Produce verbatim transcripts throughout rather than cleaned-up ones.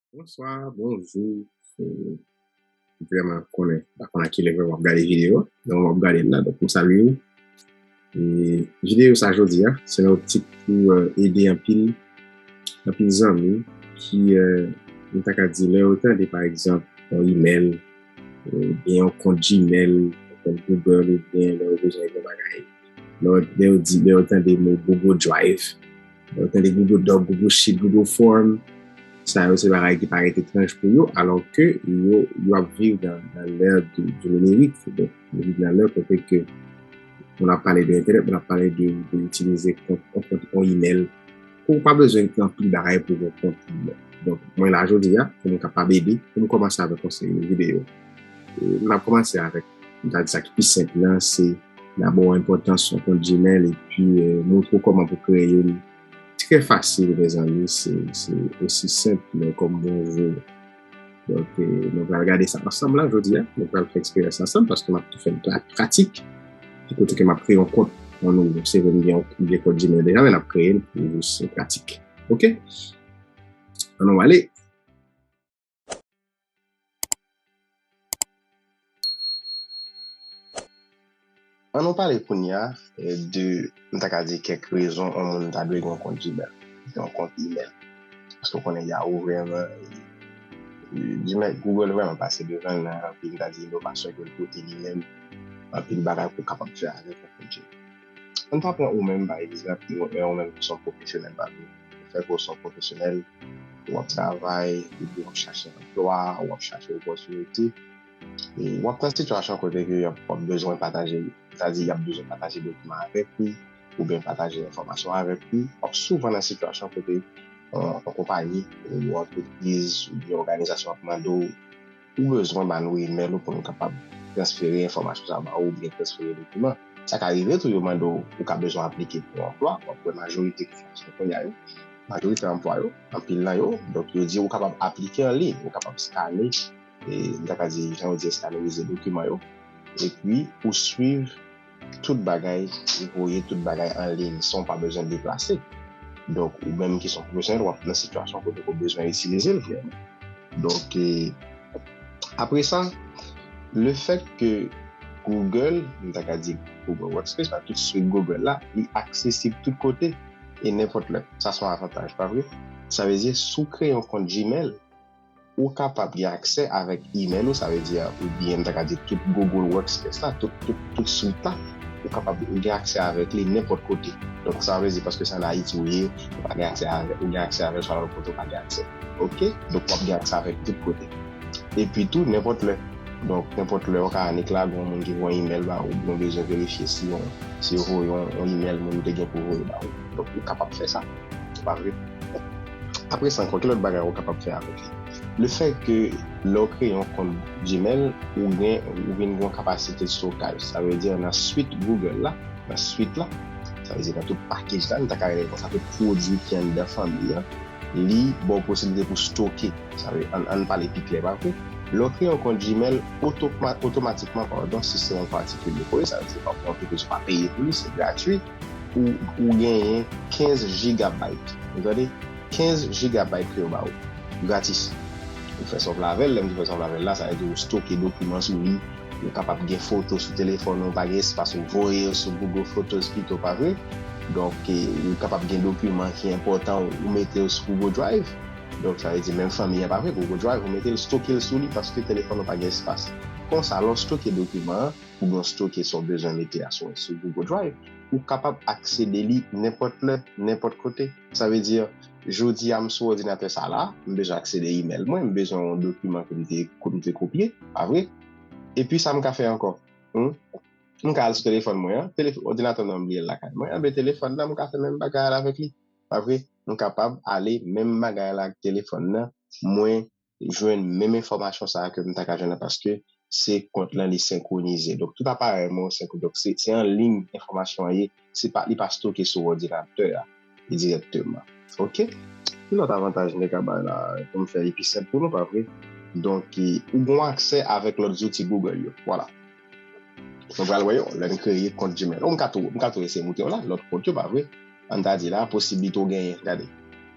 Bonswa, bonjou. M vrèman konnen, pa konn a kilè vrèman w ap gade videyo. Donk, w ap gade l la, donk, m salye w. E videyo sa jodi a, se nan optik pou eh, ede anpil, anpil zanmi ki, eh, m ta ka di, lè yo tande, pa egzanp, yon imèl, eh, oubyen yon kont Gmail, yon kont Google, oubyen lè yo bezwen yon bagay. Lè yo, lè yo di, lè yo tande mo Google Drive, lè yo tande Google Doc, Google Sheet, Google Form, sa yo se bagay ki parèt etranj pou yo, alò ke yo, yo ap viv nan, nan lè di, di nimerik. Donk, nou viv nan lè kote ke moun ap pale de entènèt, moun ap pale de, de itilize kont, yon kont, yon imèl. Ou pa bezwen anpil bagay pou gen kont imèl. Donk, mwen la jodi a, pou m kapab ede, pou m kòmanse avèk yon seri de videyo. E m ap kòmanse avèk, m ta di sa ki pi senp lan, se dabò enpòtans yon kont Gmail, epi eh, montre w kòman pou kreye youn. Trè fasil, mezanmi, se, se osi senp, men kòm bonjou. Donk, eh, nou pral gade sa ansanm la, jodi a. Nou pral fè eksperyans ansanm, paske m ap tou fè l pra- pratik. Se kote ke m ap kreye yon kont, yon nouvo, se vre m gen yon, m gen kont Gmail deja, men n ap kreye l pou jis pratik. Oke? Ann nou ale. Ann nou pale kounye a eh, de, m ta ka di, kèk rezon yon moun ta dwe gen yon kont Gmail, yon kont imèl. Paske w konnen Yahoo vrèman, eh, Gmail, Google vrèman pase devan l nan anpil, m ta di, inovasyon ke l pote li menm, anpil bagay pou w kapab fè avèk yon kont Gmail. Ann ta pran ou menm, pa egzanp, ou, ou menm ki se yon pwofesyonèl, pa vre? Fèk ou se yon pwofesyonèl, w ap travay, oubyen w ap chache anplwa, w ap chache opòtinite. E w ap nan sitiyasyon kote ke y ap, w ap bezwen pataje, sètadi y ap bezwen pataje dokiman avèk ou, oubyen pataje enfòmasyon avèk ou. W ap souvan nan sitiyasyon kote yon, yon konpayi, yon antrepriz, oubyen yon òganizasyon ap mande w, ou bezwen ba nou imèl ou pou nou kapab transfere enfòmasyon sa ba ou, oubyen transfere dokiman. Sa ka rive tou, yo mande w, ou ka bezwen aplike pou yon anplwa, w ap wè majorite ki fè sa kounye a yo. Majorite anplwa yo, anpil nan yo, donk yo di ou kapab aplike an liy, ou kapab skane, e, m ta ka di, jan yo di, skanerize dokiman yo, epi ou swiv tout bagay, ou voye tout bagay an liy, san w pa bezwen deplase. Donk, ou menm ki se yon pwofesyonèl, w ap nan sitiyasyon kote w bezwen itilize l vrèman. Donk, e, apre sa, le fèt ke Google, m ta ka di Google Workspace, pa tout swit Google la, li aksesib tout kote e nenpòt lè. Sa se yon avantaj, pa vre? Sa vle di, si w kreye yon kont Gmail, ou kapab gen aksè avèk imèl ou, sa vle di, oubyen m ta ka di tout Google Workspace la, tout, tout, tout swit la, ou kapab gen aksè avèk li nenpòt kote. Donk, sa vle di, paske se ann Ayiti ou ye, ou pa gen aksè avèk, ou gen aksè avèk, swa lòt kote ou pa gen aksè. Oke? Donk, w ap gen aksè avèk tout kote. Epi tou, nenpòt lè. Donk, nenpòt lè, ou ka annik la, gen yon moun ki voye yon imèl ba ou, oubyen w bezwen verifye si yon, si yo voye yon, yon imèl moun ou te gen pou voye ba ou. Donk, ou kapab fè sa. Se pa vre? Apre sa ankò, ki lòt bagay ou kapab fè avèk li? Le fèt ke lè w kreye yon kont Gmail, ou gen, ou vin gen yon kapasite stokaj. Sa vle di nan swit Google la, nan swit la, sa vle di nan tout package la, nou ta ka rele l konsa, tout pwodui ki anndan fanmi an, li ba w posiblite pou stoke. Sa vle, ann, ann pale pi klè, pa vre? Lè w kreye yon kont Gmail, otoma-, otomatikman, padon, si se yon patikilye, sa vle di, pa yon antrepriz, ou pa peye pou li, se gratui, ou, ou genyen kenz gigabyte. Ou tande? Kenz gigabyte ke yo ba ou. Gratis. Ou fè sa w vle avè l, lè m di fè sa w vle avè l la, sa vle di ou stoke dokiman sou li, ou kapab gen foto sou telefòn ou, pa gen espas, ou voye yo sou Google Photos pito, pa vre? Donk, e, ou kapab gen dokiman ki enpòtan, ou mete yo sou Google Drive. Donk, sa vle di menm fanmi an, pa vre, Google Drive, ou mete l, stoke l sou li paske telefòn ou pa gen espas. Konsa, lè w stoke dokiman an, oubyen w stoke sa w bezwen mete a sou, sou Google Drive, ou kapab aksede li nenpòt lè, nenpòt kote. Sa vle di, jodi a, m sou òdinatè sa la, m bezwen aksede imèl mwen, m bezwen yon dokiman ke m te, ke m te kopye, pa vre? Epi sa m ka fè ankò? Hmm? M ka al sou telefòn mwen an, telef-, òdinatè m nan m bliye l lakay mwen, anben telefòn nan, m ka fè menm bagay la avèk li, pa vre? M kapab ale menm bagay la ak telefòn nan, mwen jwenn menm enfòmasyon sa a ke m ta ka jwenn nan, paske se kont lan li senkwonize. Donk, tout aparèy mwen yo senkwo-, donk, se, se an liy enfòmasyon an ye, se pa, li pa stoke sou òdinatè a dirèkteman. Oke? Ki lòt avantaj m te ka bay la, pou m fè li pi senp pou nou, pa vre? Donk, e, ou gen aksè avèk lòt zouti Google yo. Vwala. Nou pral wè yo, lè n kreye kont Gmail. Ou m ka tou, m ka tou eseye montre w la, lòt kont yo, pa vre? Ann ta di la, posiblite w genyen, gade.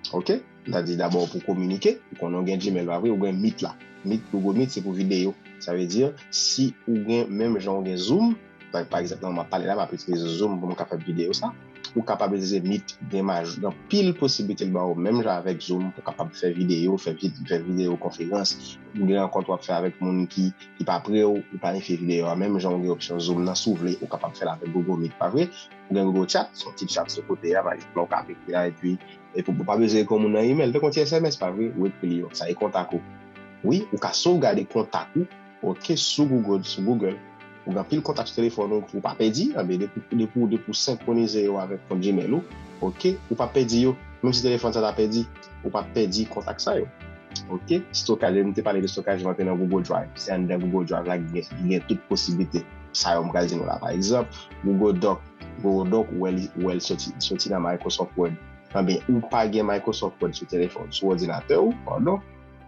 Ok? Sa di dabò pou kominike, ou konnen w gen Gmail, pa vre? Ou gen Meet la. Meet, Google Meet, se pou videyo. Sa vle di, si ou gen, menm jan ou gen Zoom, pa, pa egzanp, nan m ap pale la, m ap itilize Zoom pou m ka fè videyo sa. Ou kapab itilize Meet, gen maj, gen pil posiblite l ba ou, menm jan avèk Zoom, pou kapab fè videyo, fè vid-, fè videyo konferans, ou gen rankont w ap fè avèk moun ki, ki pa pre w, ou planifye videyo a, menm jan ou gen opsyon Zoom nan, si w vle, ou kapab fè l avèk Google Meet, pa vre? Ou gen Google Chat, se yon ti chat sou kote a, pa egzanp, la ou ka ekri la, epi, epi ou pa bezwen ekri moun nan email, tankou yon ti S M S, pa vre? Ou ekri li, sa e kontak ou. Wi, ou ka sovgade kontak ou, ok, sou Google, sou Google. Ou gen anpil kontak sou telefòn ou, ou pa pèdi, anben, depi, depi, depi w senkwonize yo avèk kont Gmail ou, ok, ou pa pèdi yo. Menm si telefòn sa ta pèdi, ou pa pèdi kontak sa yo. Ok, stokaj, m te pale de stokaj, m antre nan Google Drive. Se anndan Google Drive la ki gen, ki gen tout posiblite sa yo m pral di nou la. Pa egzanp, Google Doc, Google Doc, ou wè li, ou wè l soti, soti nan Microsoft Word. Anben, ou pa gen Microsoft Word sou telefòn, sou òdinatè ou, padon,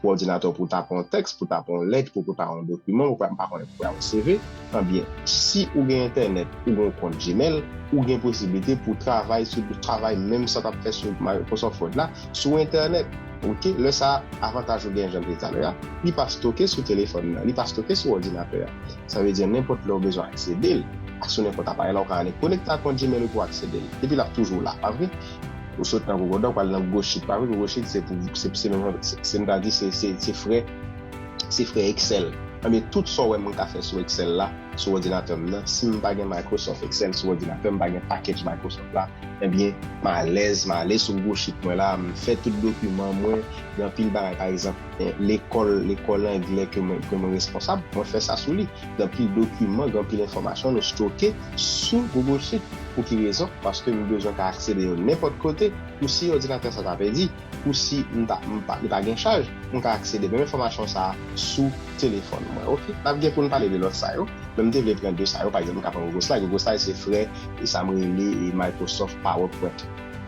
pou òdinatè ou pou tape yon tèks, pou tape yon lèt, pou prepare yon dokiman, ou pa, m pa konnen pou prepare yon C V. Anben, si ou gen entènèt, ou gen yon kont Gmail, ou gen posiblite pou travay sou, travay menm sa w t ap fè sou Microsoft Word la, sou entènèt. Ok, lè sa a, avantaj ou gen, jan m te di talè a, li pa stoke sou telefòn nan, li pa stoke sou òdinatè a. Sa vle di, nenpòt lè ou bezwen aksede l, ak sou nenpòt aparèy la, ou ka ale konekte ak kont Gmail ou pou aksede l. Epi l ap toujou la, pa vre? Ou sot nan Google Doc, ou al nan Google Sheet, pa vre? Google Sheet, se pou, se, se menm, se, se, m ta di, se, se, se frè, se frè Excel. Anben, tout sa w wè mwen ka fè sou Excel la, sou òdinatè m nan, si m pa gen Microsoft Excel sou òdinatè m, pa gen package Microsoft la, ebyen, m alèz, m ale sou Google Sheet mwen la, m fè tout dokiman mwen, gen anpil bagay, pa egzanp, eh, lekòl, lekòl anglè ke mwen, ke mwen responsab, mwen fè sa sou li. Gen anpil dokiman, gen anpil enfòmasyon nou stoke sou Google Sheet. Pou ki rezon? Paske m bezwen ka aksede yo nenpòt kote. Pou si òdinatè sa ta pèdi, pou si m ta, m pa, li pa gen chaj, m ka aksede menm enfòmasyon sa a sou telefòn mwen. Ok? N ap gen pou n pale de lòt sa yo. Men m te vle pran de sa yo, pa egzanp, m ka pran Google Slide. Google Slide se frè, e sa m rele, e Microsoft PowerPoint.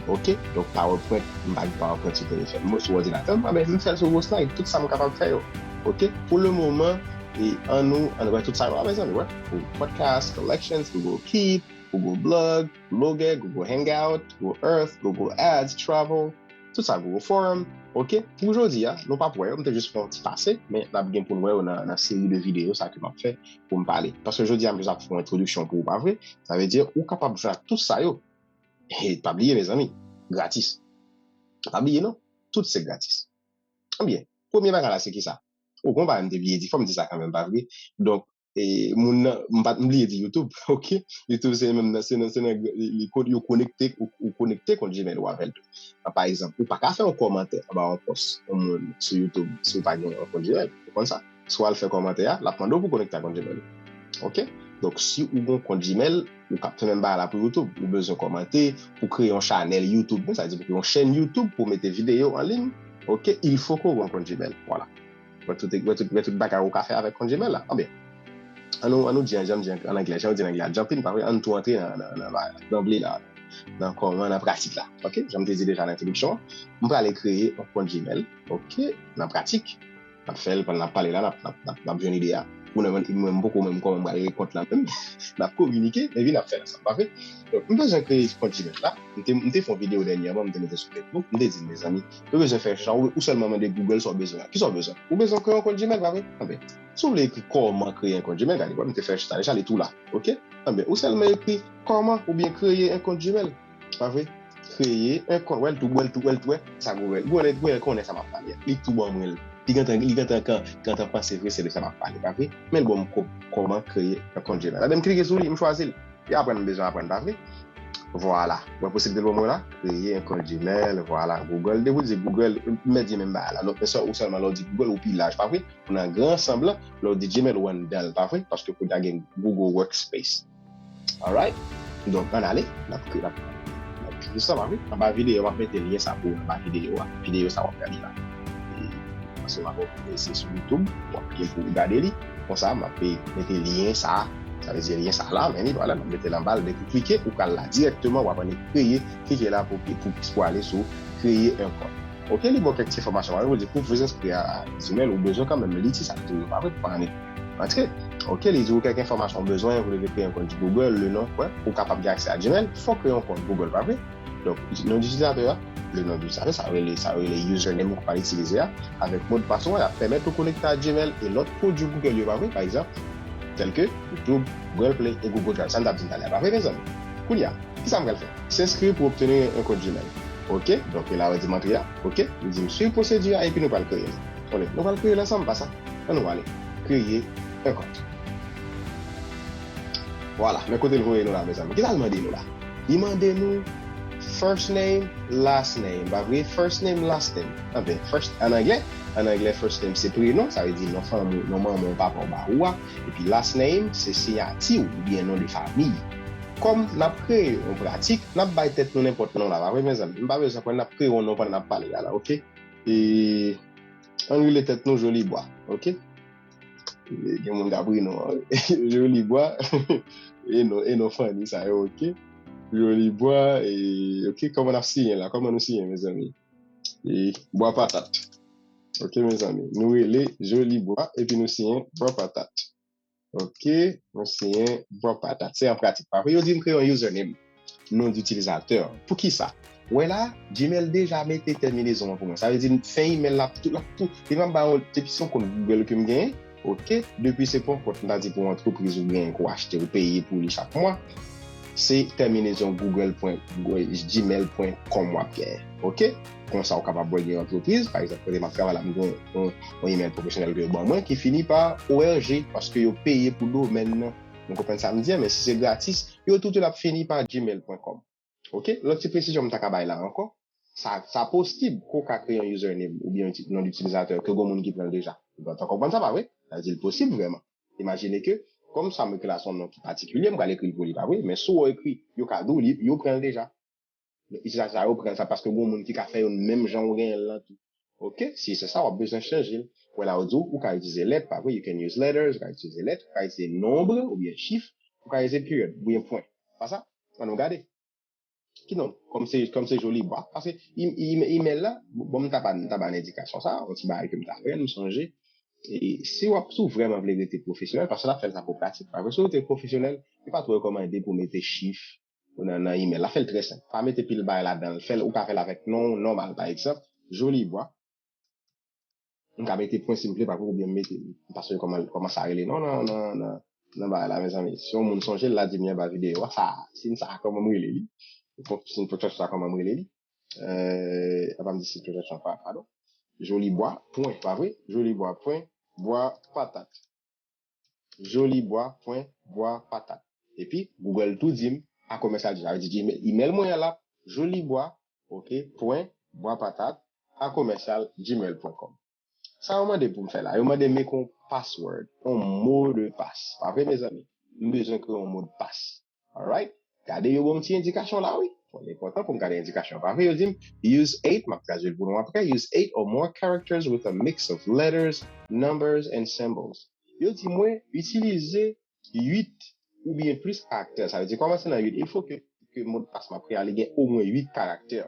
Ok? Donk, PowerPoint, m pa gen PowerPoint sou telefòn mwen, sou òdinatè m, men m fè l sou Google Slide, tout sa m kapab fè yo. Ok? Pou le moman, e ann nou, ann nou wè tout sa yo la, mezanmi, wè. Pou podcast, collections, Google Keep, Google Blog, Blogger, Google Hangout, Google Earth, Google Ads, Travel, tout sa, Google Forum. Ok? Pou jodi a, nou p ap wè yo, m te jis fè yon ti pase, men n ap gen pou n wè yo nan, nan seri de videyo sa ke m ap fè pou m pale. Paske jodi a, m jis ap fè yon entwodiksyon pou ou, pa vre? Sa vle di, ou kapab jwenn ak tout sa yo. E pa bliye, mezanmi, gratis. Pa bliye, non. Tout se gratis. Ebyen, premye bagay la, se ki sa? Ou konn bagay m te bliye di, fò m di sa kanmenm, pa vre? Donk, e, moun nan, m pa t, m bliye di YouTube, ok? YouTube se menm nan, se nan, se nan, li, li, yo konekte, ou, ou konekte kont Gmail ou avè l tou. Pa egzanp, ou pa ka fè yon kòmantè anba yon pòs yon moun sou YouTube si w pa gen yon kont Gmail. Ou konn sa? Si w al fè kòmantè a, l ap mande w pou konekte ak kont Gmail ou. Ok? Donk, si ou gen yon kont Gmail, ou ka fè menm bagay la pou YouTube. Ou bezwen kòmante, pou kreye yon chanèl YouTube. Sa vle di pou kreye yon chèn YouTube, pou mete videyo an liy. Ok? Il faut que ou gen yon kont Gmail. Vwala. Wè tout, wè tout, wè tout bagay ou ka fè avèk kont Gmail la. Anben, ann nou, ann nou di, jan m di an anglè, jan yo di an anglè a, jump in, pa vre? Ann tou antre nan, nan, nan, nan, nan, nan kòman, nan pratik la. Ok? Jan m te di deja nan entwodiksyon an, m prale kreye yon kont Gmail. Ok? Nan pratik. N ap fè l, pandan n ap pale la, n ap, n ap, n ap, n ap jwenn ide a. Pou nou menm, mwen, m poko menm kòman m pral rele kont la menm. N ap kominike, epi n ap fè l ansanm, pa vre? Donk, m bezwen kreye kont Gmail la. M te, m te fè yon videyo dènyèman, m te mete sou Facebook. M te di, mezanmi, nou bezwen fè sa, ou, ou sèlman mande Google sa w bezwen an. Kisa w bezwen? Ou bezwen kreye yon kont Gmail, pa vre? Anben, si w vle ekri kòman kreye yon kont Gmail, gade, wè, m te fè chita deja, li tou la. Ok? Anben, ou sèlman ekri kòman oubyen kreye yon kont Gmail. Pa vre? Kreye yon kont. Wè l tou, wè l tou, wè l tou, wè. Sa gwo wè. Gwo wè, gwo wè, konnen sa m ap pale a. Li tou ban mwen l. Li gentan, li gentan kan, gentan panse vre se de sa m ap pale, pa vre? Men l ban m ko-, kòman kreye yon kont Gmail. Anben, m klike sou li, m chwazi l. E aprann m bezwen aprann, pa vre? Vwala. Wè posiblite l ban mwen la? Kreye yon kont Gmail, vwala. Google. Depi w di Google, m mèt di menm bagay la. Donk, men sè, ou sèlman lè w di Google, ou pi laj, pa vre? Ou nan gran ansanm lan, lè w di Gmail, ou anndan l, pa vre? Paske kounye a gen Google Workspace. Alright? Donk, ann ale, n ap kri-, n ap, n ap kri sa, pa vre? Anba videyo, m ap mete lyen sa pou ou anba videyo a. Videyo sa w ap gade la. E, paske m ap, se sou YouTube, w ap gen pou w gade li. Konsa, m ap mete lyen sa, sa vle di lyen sa la, men li, vwala, m ap mete l anba l, depi w klike, ou pral la dirèkteman, w ap annik kreye, klike la pou, pou, pou ale sou kreye yon kont. Ok, li ba w kèk ti enfòmasyon, pa vre, pou di pou w enskri a Gmail, ou bezwen kanmenm li ti sa tou, pa vre, pou annik antre. Ok, li di w kèk enfòmasyon ou bezwen, ou vle kreye yon kont Google, le non, wè, ou kapab gen aksè a Gmail, fò w kreye yon kont Google, pa vre? Donk, non itilizateur, le non de sa, sa rele, sa rele username ou pral itilize a, avèk modpas ou an, y ap pèmèt ou konekte a Gmail e lòt pwodui Google yo, pa vre? Pa egzanp, tèl ke YouTube, Google Play e Google Drive. Sa n t ap di talè a, pa vre, mezanmi? Kounye a, kisa m pral fè? S'inscrire pour obtenir un compte Gmail. Ok, donk la, yo di m antre a. Ok, li di m suiv pwosedi a epi nou pral kreye l. Tande, nou pral kreye l ansanm, pa sa? Ann nou ale. Kreye un compte. Vwala, men kote l voye nou la, mezanmi. Kisa l mande nou la? Li mande nou first name, last name. Pa vre? First name, last name. Anfen, first, an anglè, an anglè, first name se prenon, sa vle di non fanmi, non manman w, papa w ba ou a. Epi last name, se siyati w oubyen non de famiy. Kòm n ap kreye yon pratik, n ap bay tèt nou nenpòt non la, pa vre, mezanmi? M pa bezwen konn n ap kreye yon non pandan n ap pale la, la, ok? E, ann rele tèt nou Jolibwa, ok? E, gen moun k ap ri non an. Jolibwa, e non, e non fanmi sa yo, ok? Jolibwa, e, ok, kòman n ap siyen la? Kòman nou siyen, mezanmi? E, bwa patat. Ok, mezanmi, nou rele Jolibwa, epi nou siyen bwa patat. Ok, nou siyen bwa patat. Se an pratik. Pa vre, yo di m kreye yon username, non ditilizatè. Poukisa? Wè la, Gmail deja mete tèminezon an pou mwen. Sa vle di, m fen imèl la, tout, la, tout. Depi m ap ba yon, depi se yon kont Google ke m genyen, ok, depi se pou yon kont, m ta di pou yon antrepriz ou genyen, ke w achte, ou peye pou li chak mwa, se tèminezon Google pwen, gmail pwen com w ap genyen, ok? Konsa, ou kapab wè gen yon antrepriz, pa egzanp, kote m ap travay la, m gen yon, yon, yon imèl pwofesyonèl ke yo ban mwen ki fini pa O R G, paske yo peye pou domèn nan. Nou konprann sa m di a, men si se gratis, yo tout yo ap fini pa gmail pwen com. Ok? Lòt ti presizyon m ta ka bay la ankò, sa, sa posib ke w ka kreye yon username oubyen yon ti, non ditilizatè ke gen moun ki pran l deja. Ou pa konprann sa, pa vre? Sa vle di l posib vrèman. Imajine ke, kòm sa m ekri la se yon non ki patikilye, m pral ekri l pou li, pa vre? Men si w ekri, yo ka di w li, yo pran l deja. Men itilizatè sa yo pran sa paske gen moun ki ka fè youn menm jan ou genyen l lan tou. Ok? Si se sa, w ap bezwen chanje l. Wè la, yo di w, ou ka itilize lèt, pa vre? You can use letters, ou ka itilize lèt, ou ka itilize nonb oubyen chif, ou ka itilize period oubyen pwen. Pa sa? Ann nou gade. Ki non? Kòm se, kòm se Jolibwa. Paske im-, im-, imèl la, bon, m ta ba, m ta ba n endikasyon sa, yon ti bagay ke m ta fè, m sonje. E si w ap, si w vrèman vle rete pwofesyonèl, paske l ap fè l sa pou pratik, pa vre? Si w rete pwofesyonèl, yo pa twò rekòmande pou w mete chif, nan, nan imèl la. Fè l trè senp. Pa mete pil bagay ladan l. Fè l, ou ka fè l avèk non w nòmal, pa egzanp, Jolibwa. M ka mete pwen si m vle, pa pou oubyen m mete, m pa sonje kòman, kòman sa rele non nan, nan, nan, nan bagay la, mezanmi. Si yon moun sonje l la, di m li anba videyo a, sa, siy sa, kòman m rele li? Siy pwoteksyon sa, kòman m rele li? Euh, apa m di siy pwoteksyon, pa, padon. Jolibwa, pwen, pa vre? Jolibwa, pwen, bwa, patat. Jolibwa pwen bwa patat. Epi, Google tou di m a komèsyal Gmail. Sa vle di Gmail, imèl mwen an la, jolibwa, ok, pwen bwa patat, a komèsyal gmail pwen kòm. Sa yo mande pou m fè la? Yo mande m make yon password, yon mo de pas. Pa vre, mezanmi? M bezwen kreye yon mo de pas. Alright? Gade, yo ban m ti endikasyon la, wi. Fò l enpòtan pou m gade endikasyon. Pa vre, yo di m, use eight, m ap tradui l pou nou apre, use eight or more characters with a mix of letters, numbers, and symbols. Yo di mwen, itilize uit oubyen plis karaktè. Sa vle di, kòmanse nan uit. Il fo ke, ke modpas m ap kreye a, li gen omwen uit karaktè.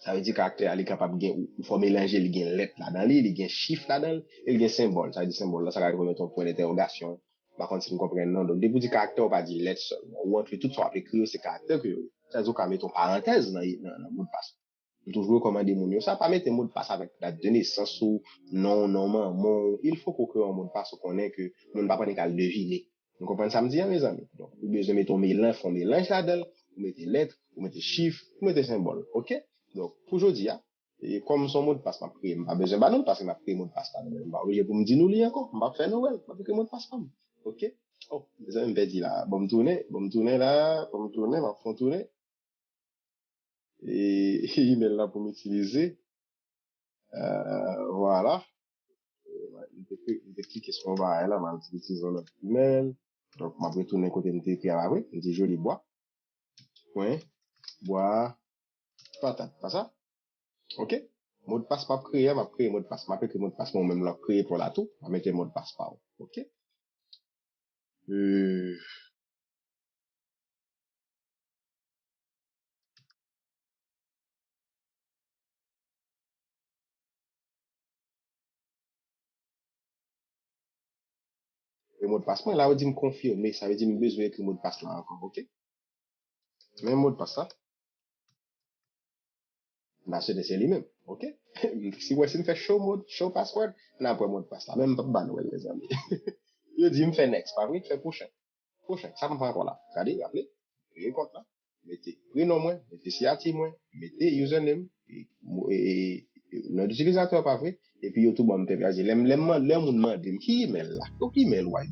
Sa vle di karaktè a, li kapab gen, ou, ou fò melanje, li gen lèt ladan li, li gen chif ladan l, e li gen senbòl. Sa vle di senbòl la, sa ka reprezante yon pwen dentèwogasyon. M pa konn si n konprann non. Donk, depi w di karaktè, w pa di lèt sèlman. Ou ankli tout sa w ap ekri yo, se karaktè ke yo ye. Sa vle di w ka mete yon parantèz nan, nan, nan modpas. M toujou rekòmande moun yo sa, pa mete modpas avèk dat de nesans ou, non, non manman w. Il fo ke w kreye yon modpas ou konnen ke moun p ap annik al devine. Nou konprann sa m di a, mezanmi? Donk, ou bezwen mete yon melanj, fè yon melanj ladan l, ou mete lèt, ou mete chif, ou mete senbòl. Ok? Donk, pou jodi a, e kòm se yon modpas m ap kreye, m pa bezwen ba nou l, paske m ap kreye modpas pa nou menm. M pa oblije pou m di nou li ankò. M p ap fè nou wè l. M ap ekri modpas pa m. Ok? Oh, mezanmi, m pèdi la. Bon, m tounen, bon, m tounen la, bon, m tounen, m ap fè yon tounen. E, e imèl la pou m itilize. Euh, vwala. M te kli-, m te klike sou yon bagay la, m al itilize yon lòt imèl. Donk, m ap retounen kote m te ekri a, pa vre? M di jolibwa. Pwen. Bwa. Patat. Pa sa? Ok? Modpas m ap kreye a, m ap kreye modpas. M ap ekri modpas mwen menm, l ap kreye pou la tou. M ap mete modpas pa w. Ok? Euh, e modpas mwen, la, yo di m konfime. Sa vle di m bezwen ekri modpas la ankò, ok? Men modpas la. M ta swete se li menm, ok? Si w wè si m fè show mode, show password, n ap wè modpas la. Men m p ap ba nou l, mezanmi. Yo di m fè next, pa vre? Fè pwochen. Pwochen, sa m fè ankò la? Gade, raple, kreye kont la. Mete prenon mwen, mete siyati mwen, mete username, e, mo- e, e, e, non itilizatè, pa vre? Epi yo tou ban m temp. Lè m, lè m, lè moun mande m, ki email la? Ou ki email ou a?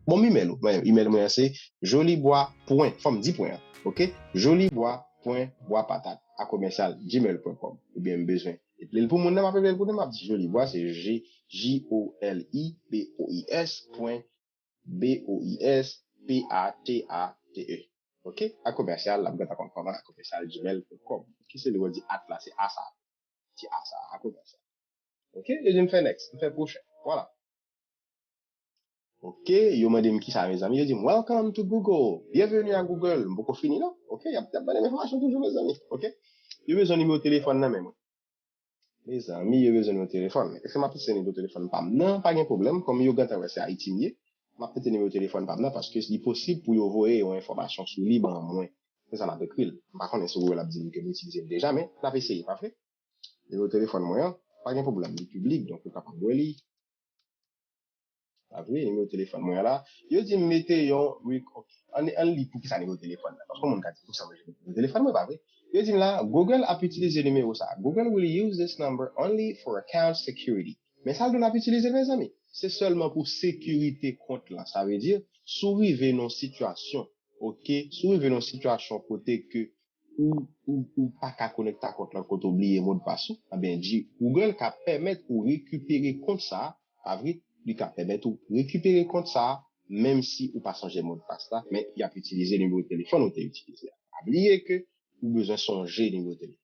Bon, email ou. Mwen, email mwen se jolibwa pwen, fò m di pwen an, ok? Jolibwa pwen bwapatat a commercial gmail pwen com. Oubyen m bezwen eple l pou moun nan, m ap eple l pou nou, m ap di Jolibwa, se J, J O L I B O I S pwen B O I S P A T A T E. Ok? A commercial, l ap gentan konn kòman a commercial gmail pwen com. Ki se li wè di at la, se a sa. Ti a sa, a commercial. Ok? Yo di m fè next, m fè pwochen. Vwala. Ok, yo mande m kisa, mezanmi. Yo di m, "Welcome to Google." Byenveni a Google. M poko fini, non. Ok, y ap, y ap mande m enfòmasyon toujou, mezanmi. Ok? Yo bezwen nimewo telefòn nan men mwen. Mezanmi, yo bezwen nimewo telefòn. Èske m ap mete nimewo telefòn pa m nan? Pa gen pwoblèm. Kòm yo gentan wè se Ayiti m ye, m ap mete nimewo telefòn pa m nan paske li posib pou yo voye yon enfòmasyon sou li ban mwen. Se sa m ap ekri l. M pa konnen si Google ap di m ke m itilize l deja, men n ap eseye, pa vre? Nimewo telefòn mwen an, pa gen pwoblèm, li piblik, donk ou kapab wè li. Pa vre, nimewo telefòn mwen an la. Yo di m mete yon rec-, ok. Ann, ann li poukisa nimewo telefòn nan. Paske moun ka di, "Poukisa mwen jwenn nimewo telefòn mwen?" Pa vre. Yo di m la, Google ap itilize nimewo sa. "Google will use this number only for account security." Men sa l di w l ap itilize l, mezanmi. Se sèlman pou sekirite kont lan. Sa vle di, si w rive nan yon sitiyasyon, ok, si w rive nan yon sitiyasyon kote ke ou, ou, ou pa ka konekte a kont lan kote w bliye modpas ou, ebyen, di, Google ka pèmèt ou rekipere kont sa a, pa vre? Li ka pèmèt ou rekipere kont sa a, menm si ou pa sonje modpas la, men y ap itilize nimewo telefòn ou te itilize a. Pa bliye ke ou bezwen sonje nimewo telefòn.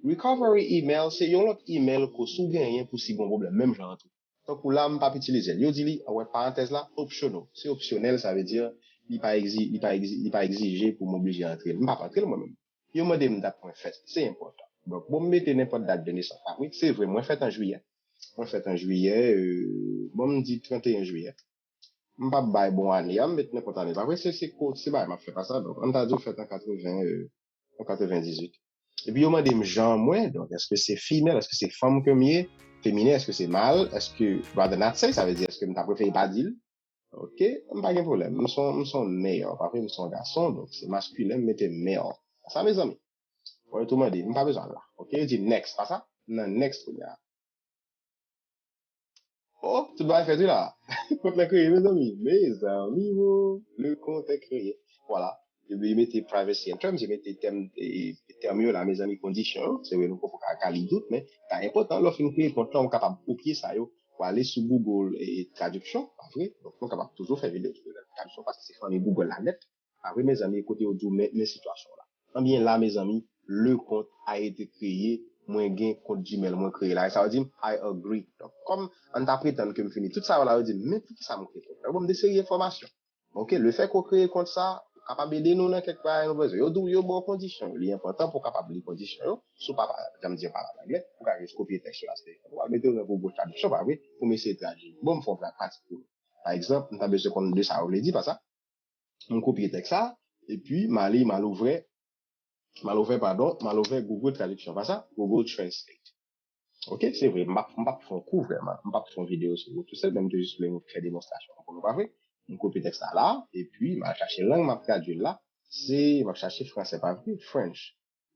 Recovery email se yon lòt email ke si w genyen pou si gen yon pwoblèm, menm jan an tou. Tankou la, m p ap itilize l. Yo di li, wè parantèz la, optional. Se opsyonèl, sa vle di, li pa egzi-, li pa egzi-, li pa egzije pou m oblije antre l. M p ap antre l mwen menm. Yo mande m dat mwen fèt. Se enpòtan. Donk, bon, m mete nenpòt dat de nesans pa vre. Se vre, mwen fèt an jiyè. Mwen fèt an jiyè, euh, bon, m di trannteyen jiyè. M p ap bay bon ane a, m met nenpòt ane. Pa vre, se, se ko-, se bagay m ap fè pa sa. Donk, ann ta di w fèt an katreven, euh, an katrevendizuit. Epi yo mande m jan mwen, donk, èske se female, èske se fanm ke m ye? Feminen, èske se male? Èske rather not say, sa vle di, èske m ta prefere pa di l? Ok, m pa gen pwoblèm. M se yon, m se yon male, pa vre, m se yon gason, donk se maskilen, m mete male. Sa, mezanmi. Bon, yo tou mande, m pa bezwen al la. Ok, yo di next, pa sa? M nan next kounye a. Oh, tout bagay fèt wi la. Kont la kreye, mezanmi. Mezanmi, oh, le compte est créé. Vwala. Epi mete privacy and terms, yo mete tèm, e, tèm yo la, mezanmi, kondisyon yo. Se vre, nou poko ka, ka li tout, men sa enpòtan, lè w fin kreye kont lan, ou kapab kopye sa yo, ou ale sou Google, e, Traduction, pa vre? Donk, nou kapab toujou fè videyo sou Google Traduction, paske se fanmi Google la nèt. Pa vre, mezanmi, kote yo di w men, men sitiyasyon w la. Anbyen la, mezanmi, le compte a été créé, mwen gen kont Gmail mwen kreye la. E sa yo di m, "I agree." Donk, kòm ann ta pretann ke m fini tout sa yo la, yo di m, "Men poukisa m kreye kont la?" Yo ban m de seri enfòmasyon. Ok, le fè ke w kreye kont sa, kapab ede nou nan kèk bagay nou bezwen. Yo di w, yo ba w kondisyon yo. Li enpòtan pou w kapab li kondisyon yo. Si w pa, pa, jan m di, w pa pale anglè, ou ka jis kopye tèks yo la, se ou al mete yo nan Google Traduction, pa vre, pou m eseye tradui. Bon, m fè yon pratik pou nou. Pa egzanp, m ta bezwen konn de sa yo vle di pa sa. M kopye tèks sa, epi m ale, m al ouvè, m al ouvè, padon, m al ouvè Google Traduction, pa sa, Google Translate. Ok, se vre, m p ap, m p ap fè yon kou vrèman, m p ap fè yon videyo sou yo tousèl, men m te jis vle fè demonstrasyon pou nou, pa vre? M kopye tèks la la, epi m al chache lang m ap tradui l la, se, m ap chache fransè, pa vre? French.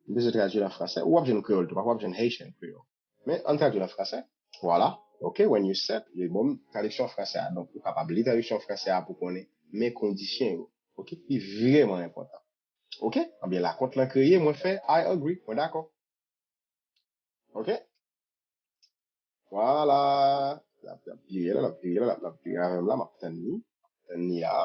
M bezwen tradui l an fransè. Ou w ap jwenn kreyòl tou, pafwa w ap jwenn Haitian Creole. Men, ann tradui l an fransè. Vwala. Ok, when you set, li ban m tradiksyon fransè a. Donk, ou kapab li tradiksyon fransè a pou konnen men kondisyon yo. Ok, li vrèman enpòtan. Ok, anbyen la, kont lan kreye, mwen fè, "I agree", mwen dakò. Ok? Vwala. L ap, l ap vire la, l ap vire la, l ap, l ap vire avè m la, m ap tann li. M ap tann li a.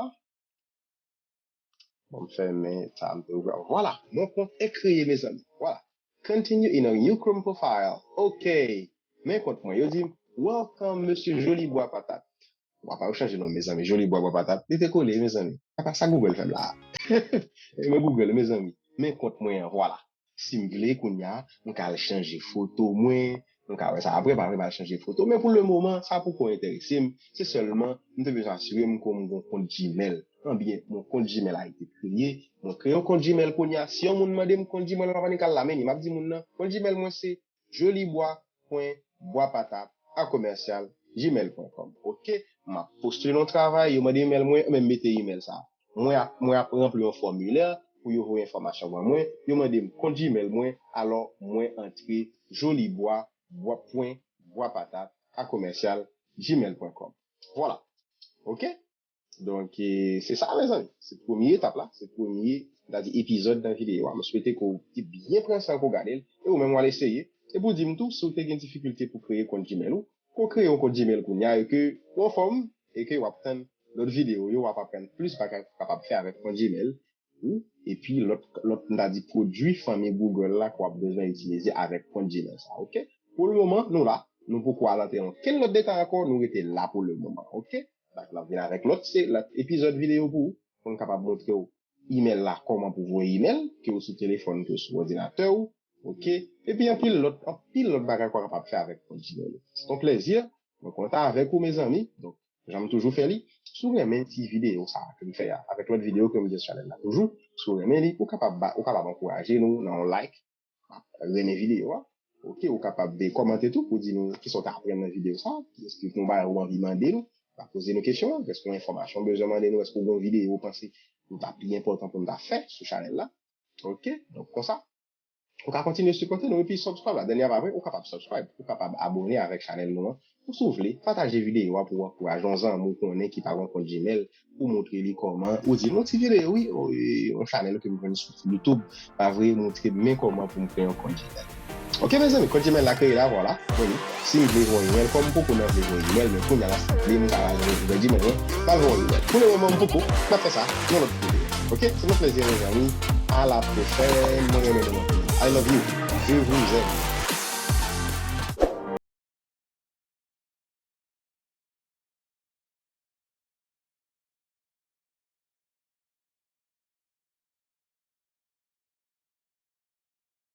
Bon, m fèmen sa, m te ouvè. Vwala, mon compte est créé, mezanmi. Vwala. Continue in a new Chrome profile. Ok. Men kont mwen, yo di m, "Welcome, Mesye Jolibwa Patat." Bon, apa yo chanje non, mezanmi, Jolibwa Bwa Patat. Li te kole, mezanmi. Apa sa Google fè m la? E mwen Google, mezanmi. Men kont mwen an, vwala. Si m vle, kounye a, m ka al chanje foto mwen. M ka wè sa apre, pa vre, m al chanje foto. Men pou le moman, sa poko enterese m. Se sèlman, m te bezwen asire m ke m gon kont Gmail. Anbyen, mon compte Gmail a été créé. Mwen kreye yon kont Gmail kounye a. Si yon moun mande m kont Gmail, m pa annik al la, men li, m ap di moun nan, kont Gmail mwen se jolibwa pwen bwapatat a komèsyal gmail pwen kòm. Ok, m ap postile yon travay, yo mande email mwen, men m mete email sa. Mwen ap, mwen ap ranpli yon fòmilè pou yo voye enfòmasyon ban mwen. Yo mande m kont Gmail mwen, alò mwen antre jolibwa, bwa, pwen, bwapatat, a komèsyal, gmail pwen kòm. Vwala. Ok? Donk, e, se sa, mezanmi. Se premye etap la, se premye, m ta di, epizòd nan videyo a. M swete ke w te byen pran san ke w gade l, e ou menm w al eseye. E pou w di m tou, si w te gen difikilte pou kreye kont Gmail ou, ke w kreye yon kont Gmail kounye a, e ke w anfòm, e ke w ap tann lòt videyo yo, w ap aprann plis bagay pou w kapab fè avèk kont Gmail ou, epi lòt, lòt, m ta di, pwodui fanmi Google la ke w ap bezwen itilize avèk kont Gmail sa, ok? Pou le moman, nou la, nou poko al antre nan okenn lòt detay ankò, nou rete la pou le moman, ok? Donk, n ap vin avèk lòt, se lòt epizòd videyo pou ou, pou n kapab montre w email la, kòman pou voye email, ke w sou telefòn, ke w sou òdinatè w, ok? Epi anpil lòt, anpil lòt bagay ke w kapab fè avèk kont Gmail ou. Se yon plèzi, mwen kontan avèk ou, mezanmi. Donk, jan m toujou fè li, si w renmen ti videyo sa a ke m fè a, avèk lòt videyo ke m gen sou chanèl la toujou, si w renmen li, ou kapab ba, ou kapab ankouraje nou nan yon like, renmen videyo a. Ok, ou kapab kòmante tou pou di nou kisa w ta aprann nan videyo sa, èske gen yon bagay ou anvi mande nou, pa poze nou kesyon, èske gen enfòmasyon w bezwen mande nou, èske gen yon videyo ou panse nou ta pi enpòtan pou nou ta fè sou chanèl la. Ok, donk konsa, ou ka kontinye sipòte nou epi subscribe la. Dènye a pa vre, ou kapab subscribe, ou kapab abòne avèk chanèl nou an. Ou si w vle, pataje videyo a pou w ankouraje yon zanmi w konnen ki pa gen kont Gmail, pou montre li kòman, ou di nou ti videyo, wi, o, e, yon chanèl ke m jwenn sou YouTube, pa vre, montre m men kòman pou m kreye yon kont Gmail. Ok, mezanmi, kont Gmail la kreye la, vwala. Mwen menm, si m vle voye email, kòm m poko nan vle voye email, men kounye a la, si m vle, m ka al nan Gmail mwen, m al voye email. Pou le moman, m poko, m ap fè sa nan lòt videyo. Ok, se yon plèzi, mezanmi. À la prochaine. Mwen renmen nou anpil. I love you. Je vous aime.